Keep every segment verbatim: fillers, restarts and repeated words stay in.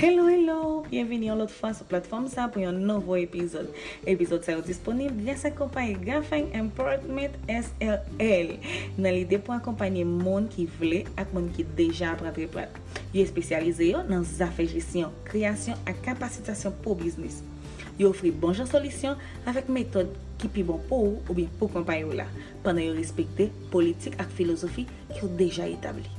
Hello, hello! Byenvini yon lòt fwa sou platfòm sa pou yon nouvo epizòd. Epizòd sa yo disponib gras ak konpayi Gafeng Empowerment S R L, nan lide pou akonpanye moun ki vle ak moun ki deja ap antreprann. Yo espesyalize yo nan zafè jesyon, kreyasyon ak kapasitasyon pou biznis. Yo ofri bon jan solisyon avèk metòd ki pi bon pou ou oubyen pou konpayi w la, pandan yo respekte politik ak filozofi ki yo deja etabli.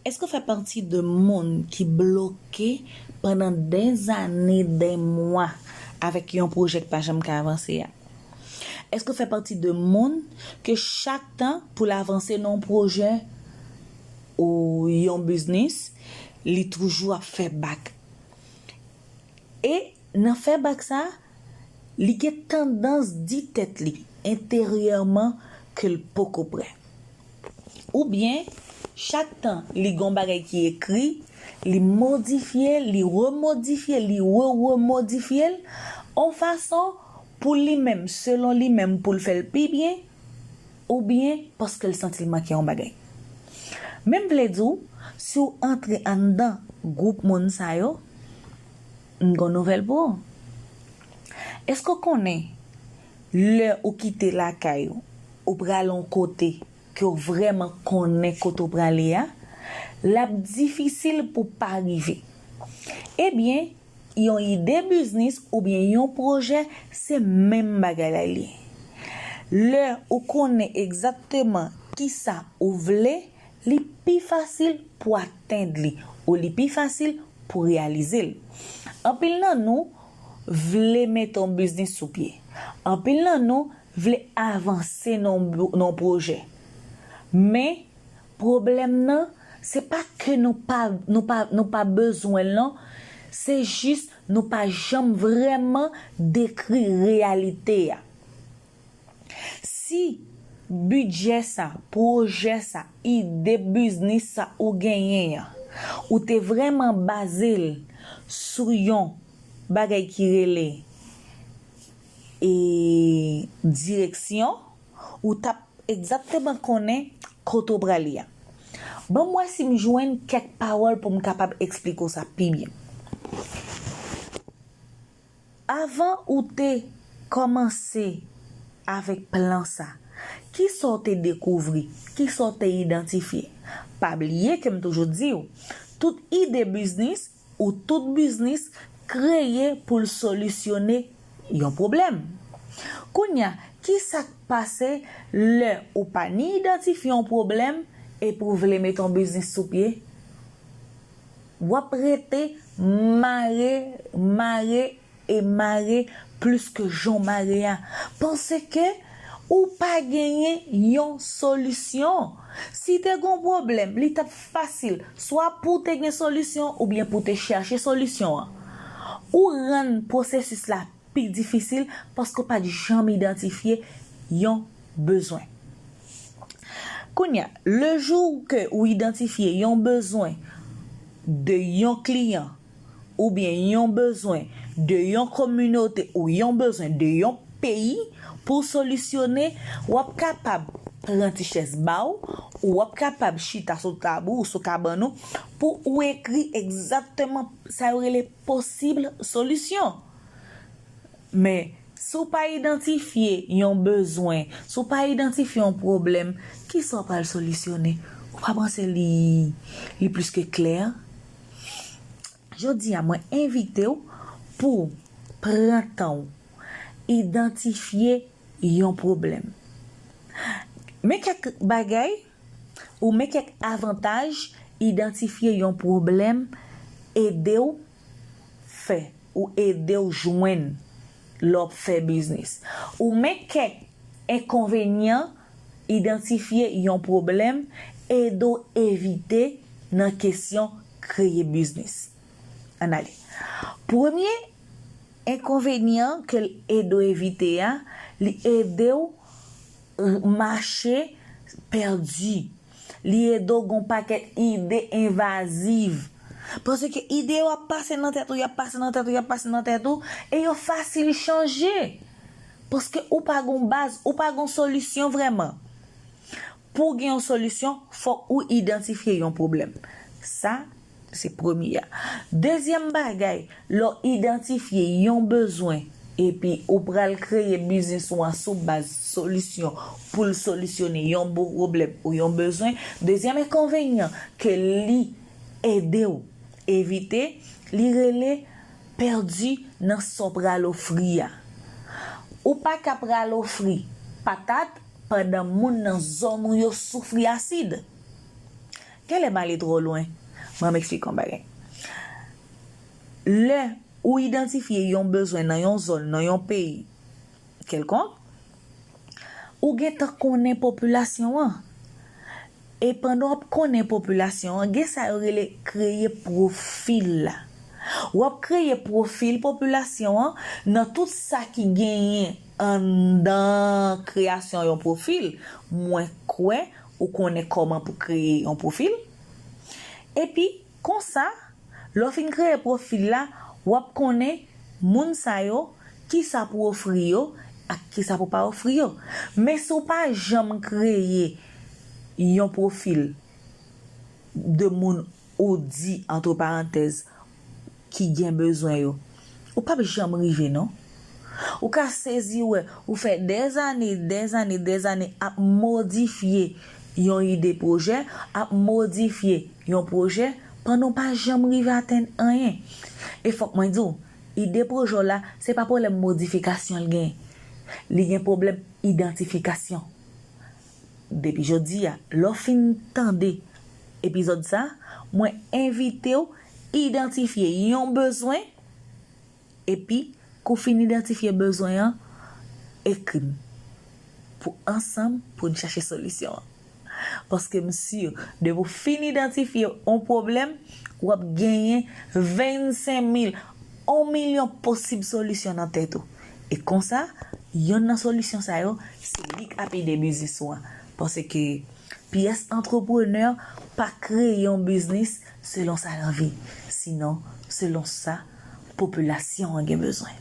Èske w fè pati de moun ki bloke pandan dèzane, dèmwa avèk yon pwojè k pa janm ka avanse a? Èske w fè pati de moun ke chak tan pou l avanse nan yon pwojè ou yon biznis, li toujou ap fè bak? E nan fè bak sa, li gen tandans di tèt li enteryèman ke l poko prè. Oubyen, chak tan li gen yon bagay ki ekri, li modifye l, li remodifye l, li re-remodifye l, yon fason pou li menm, selon li menm, pou l fè l pi byen, oubyen paske l santi l manke yon bagay. Men m vle di w, si w antre anndan gwoup moun sa yo, m gen yon nouvèl pou ou. Èske w konnen, lè ou kite lakay ou, ou prale yon kote ke w vrèman konnen kote w prale a, l ap difisil pou w pa rive? Ebyen, yon ide biznis oubyen yon pwojè, se menm bagay la li ye. Lè ou konnen egzakteman kisa ou vle, li pi fasil pou w atenn li, ou li pi fasil pou w reyalize l. Anpil nan nou vle mete yon biznis sou pye. Anpil nan nou vle avanse nan yon, nan yon pwojè. Men, pwoblèm nan, se pa ke nou pa, nou pa, nou pa bezwen l, non. Se jis nou pa janm vrèman dekri reyalite a. Si bidjè sa, pwojè sa, ide biznis sa ou genyen an, ou te vrèman baze l sou yon bagay ki rele, e, direksyon, ou t ap egzakteman konnen kote w prale a. Ban m wè si m jwenn kèk pawòl pou m kapab eksplike w sa pi byen. Avan ou te kòmanse avèk plan sa, kisa w te dekouvri? Kisa w te idantifye? Pa bliye ke m toujou di w, tout ide biznis ou tout biznis kreye pou l solisyone yon pwoblèm. Kounye a, kisa k pase lè ou pa ni idantifye yon pwoblèm epi w vle mete yon biznis sou pye? W ap rete mare, mare e mare plis ke jan w mare a. Panse ke ou pa genyen yon solisyon. Si te gen yon pwoblèm, li t ap fasil, swa pou w te gen solisyon oubyen pou w te chache solisyon an. Ou rann pwosesis la pi difisil paske w pa t janm idantifye yon bezwen. Kounye a, le jou ke ou idantifye yon bezwen de yon kliyan, oubyen yon bezwen de yon kominote ou yon bezwen de yon peyi pou w solisyone, w ap kapab pran ti chèz ba w, ou w ap kapab chita sou tab ou, sou kabann ou, pou ou ekri egzakteman sa yo rele posib solisyon. Men, si w pa idantifye yon bezwen, si w pa idantifye yon pwoblèm, kisa w pral solisyone? Ou pa panse li, li plis ke klè? Jodi a, mwen envite w pou w pran tan w idantifye yon pwoblèm. Men kèk bagay, ou men kèk avantaj idantifye yon pwoblèm ede w fè, ou ede w jwenn lè w ap fè biznis. Ou men kèk enkonvenyan idantifye yon pwoblèm ede w evite nan kesyon kreye biznis. Ann ale. Premye enkonvenyan ke l ede w evite a, li ede w mache pèdi. Li ede w gen yon pakèt ide envaziv. Paske ide yo ap pase nan tèt ou, y ap pase nan tèt ou, y ap pase nan tèt ou, e yo fasil chanje. Paske ou pa gen yon baz, ou pa gen yon solisyon vrèman. Pou w gen yon solisyon, fòk ou idantifye yon pwoblèm. Sa, se premye a. Dezyèm bagay, lè w idantifye yon bezwen, epi ou pral kreye biznis ou an sou baz solisyon pou l solisyone yon bon pwoblèm ou yon bezwen, dezyèm enkonvenyan ke li ede w evite, li rele pèdi nan sa w pral ofri a. Ou pa ka pral ofri patat pandan moun nan zòn ou yo soufri asid. Genlè m ale twò lwen. Ban m eksplike yon bagay. Lè ou idantifye yon bezwen nan yon zòn, nan yon peyi kèlkonk, ou gentan konnen popilasyon an. E pandan w ap konnen popilasyon an, gen sa yo rele kreye pwofil la. W ap kreye pwofil popilasyon an nan tout sa ki genyen anndan kreyasyon yon pwofil. Mwen kwè ou konnen kòman pou kreye yon pwofil. Epi, konsa, lè w fin kreye pwofil la, w ap konnen moun sa yo, kisa pou ofri yo, ak kisa pou pa ofri yo. Men si w pa janm kreye yon pwofil de moun ou di, antre parantèz, ki gen bezwen yo, ou p ap janm rive, non. Ou ka sezi wè, ou fè dèzane, dèzane, dèzane ap modifye yon ide pwojè, ap modifye yon pwojè, pandan w pa janm rive atenn anyen. E fòk mwen di w, ide pwojè w la, se pa pwoblèm modifikasyon l gen. Li gen pwoblèm idantifikasyon. Depi jodi a, lè w fin tande epizòd sa, mwen envite w idantifye yon bezwen, epi, kou w fin idantifye bezwen an, ekri m. Pou ansanm, pou n chache solisyon an. Paske m si, depi w fin idantifye yon pwoblèm, w ap genyen vennsenk mil, yon milyon posib solisyon nan tèt ou. E konsa, yonn nan solisyon sa yo, se li k ap ede biznis ou an. Paske pyès antreprenè pa kreye yon biznis selon sa l anvi, sinon selon sa popilasyon an gen bezwen.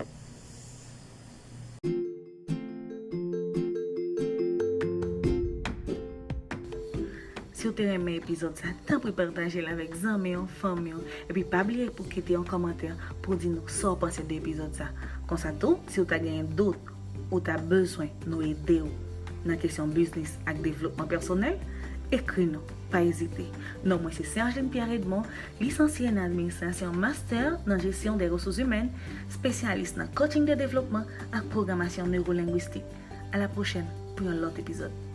Si w te renmen epizòd sa, tanpri pataje l avèk zanmi w, fanmi w, epi pa bliye pou kite yon kòmantè pou di nou sa w panse de epizòd sa. Konsa tou, si w ta genyen dout, ou ta bezwen nou ede w nan kesyon biznis ak devlopman pèsonèl, ekri nou, pa ezite. Non mwen se Sergine Pierre Edmond, lisansye nan administrasyon, master nan jesyon de resous imèn, espesyalis nan coaching de devlopman ak pwogramasyon newolengwistik. A la pwochèn pou yon lòt epizòd.